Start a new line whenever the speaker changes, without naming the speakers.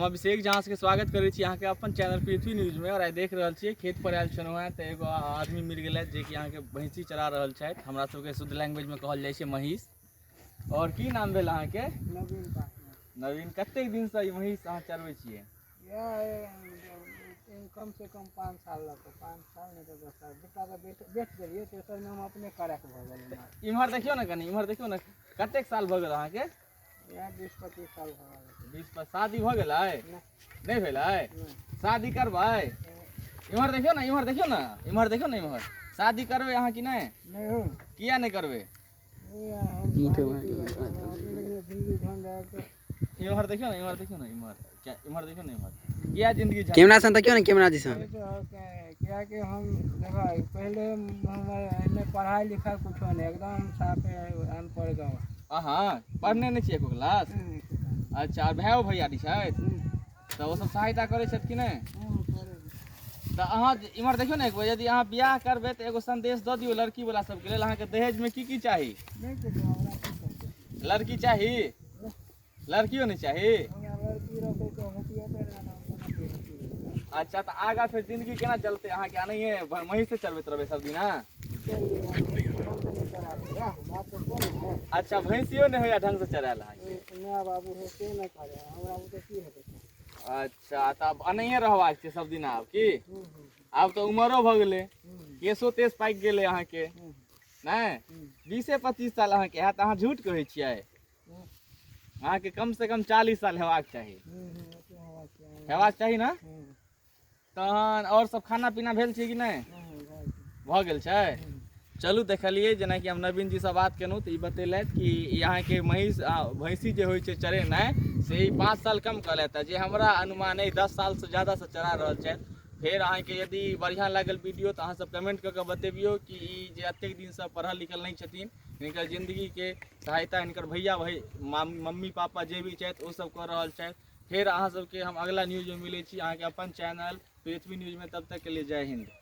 हम अभिषेक झा के स्वागत करै छी अहाँके अपन चैनल पृथ्वी न्यूजमे। और आइ देख रहल छियै खेत पर आयल छलहुँ हेँ तऽ एगो आदमी मिल गेलथि जेकि अहाँके भैंसी चरा रहल छथि। हमरा सबके शुद्ध लैंग्वेजमे कहल जाइ छै महीष। और की नाम भेल अहाँके?
नवीन पासवान।
नवीन, कतेक दिनसँ ई महीष अहाँ चरबै छियै?
इएह कम से कम 5 साल लऽ कऽ, 5 साल नहि तऽ 10 साल। दूटा तऽ बेच बेच देलियै, तेसरमे हम अपने करैके भऽ गेल।
इम्हर देखियौ ने, कनि इम्हर देखियौ ने, कतेक साल भऽ गेल अहाँके?
इएह 20-25 साल भऽ गेल।
20 पर शादी भऽ गेलै? नहि भेलै। शादी करबै? इम्हर देखियौ ने, इम्हर देखियौ ने, इम्हर देखियौ ने, इम्हर। शादी करबै अहाँ कि नहि?
नहि हो।
किया नहि करबै? इम्हर देखियौ ने, इम्हर देखियौ ने, इम्हर क्या, इम्हर देखियौ ने, इम्हर किया जिंदगी
कैमरा सन देखियौ ने, कैमरा दिसन।
कियाकि हम देखो पहले हमर एहिमे पढ़ाई लिखाई कुछो नहि, एकदम साफे अनपढ़ गाँव।
अहाँ पढ़ने नहि छियै एको क्लास? अच्छा, आर भाइयो भैयारी छथि तऽ ओ सब सहायता करै छथि कि नहि? तऽ अहाँ इम्हर देखियौ ने एक बेर, यदि अहाँ बियाह करबै तऽ एगो संदेश दऽ दियौ लड़की वाला सबके लेल, अहाँके दहेजमे की की चाही?
नहि कुछो, हमरा की चाही?
लड़की चाही? लड़कियो नहि चाही?
हमरा लड़की रहतै तऽ होतियै तऽ नहि, हम कोना के होतियै।
अच्छा, तऽ आगाँ फेर जिंदगी केना चलतै अहाँके? एनाहिए महीसे चलबैत रहबै सब दिना? अच्छा, भैंसियो नहि होइया ढंगसँ चरायल अहाँके?
माय बाबू है से नहि करे, हमरा बुते की हेतै?
अच्छा, तऽ आब एनाहिए रहबाक छै सब दिना आब की? आब तऽ उमरो भऽ गेलै, केशो तेज पाकि गेलै अहाँके। नहि, 20-25 साल अहाँके हैत? अहाँ झूठ कहै छियै। अहाँके कम से कम 40 साल हेबाक चाही, हेबाक चाही ने? तहन आओर सब खाना पीना भेल छै कि नहि? भऽ गेल छै। चलू, देखलियै जेनाकि हम नवीन जीसँ बात केलहुँ तऽ ई बतेलथि कि ई अहाँके महीष भैँसी जे होइ छै चरेनाइ से ई 5 साल कम कहलथि, जे हमरा अनुमान अइ 10 सालसँ ज्यादासँ चरा रहल छथि। फेर अहाँके यदि बढ़िआँ लागल वीडियो तऽ अहाँसभ कमेंट कऽ कऽ बतेबियौ कि ई जे एतेक दिनसँ पढ़ल लिखल नहि छथिन, हिनकर जिन्दगीके सहायता हिनकर भैया भै मम्मी पापा जे भी छथि ओसभ कऽ रहल छथि। फेर अहाँ सबके हम अगला न्यूजमे मिलै छी अहाँके अपन चैनल पृथ्वी न्यूजमे, तब तकके लिए जय हिन्द।